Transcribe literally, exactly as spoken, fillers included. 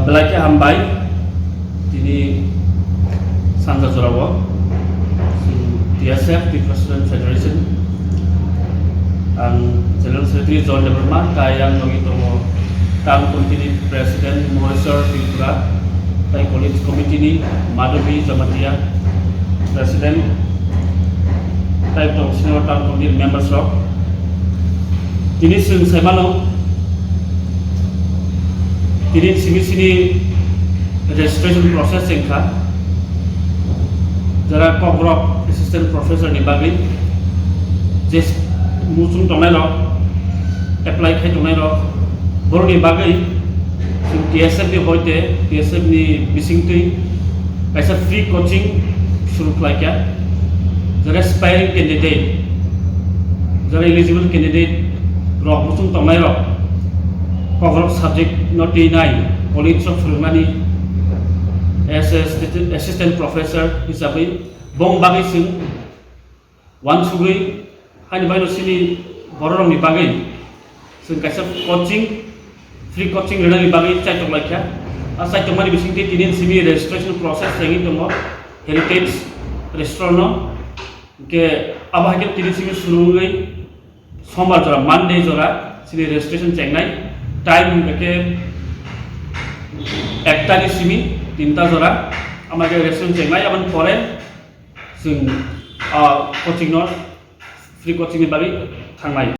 Belai khe hambai, tini sanja jorao chwng T S F, Tripura Student Federation, ang General Secretary John Debbarma, tai ang logi tongo Town Committee ni President Moheswar Tripura, tai College Committee ni Madhavi Jamatia, President, tai tong senior Town Committee members rok. Tini chwng saimano, tini simi sini registration process wngkha. Jara Kokborok Assistant Professor ni bagwi je muchung tongnai rok, apply khai tongnai rok, borokni bagwi chwng T S F ni hoite, T S F ni bisingtwi kaisa free coaching suru khlaikha. Jara aspiring candidate, jara eligible candidate rok, muchung tongnai rok, Kokborok subject no twi nai, college o phwrwngnani as a assistant professor hisabwi bong bagwi chwng uansugwi, haini baino sini bororokni bagwi chwng kaisa coaching, free coaching rwnani bagwi chaitok laikha. A chaitokmani bisingtwi tini simi registration process wngwi tongo Heritage Restaurant no. Hwnkhe abo hai khe tini simi suru wngwi sombar jora, Monday jora sini registration chengnai. Time hwnkhe ekta ni simi tinta jora, ama khe registration chengnai, aboni pore chwng, ah, coaching no, free coaching ni bagwi thangnai.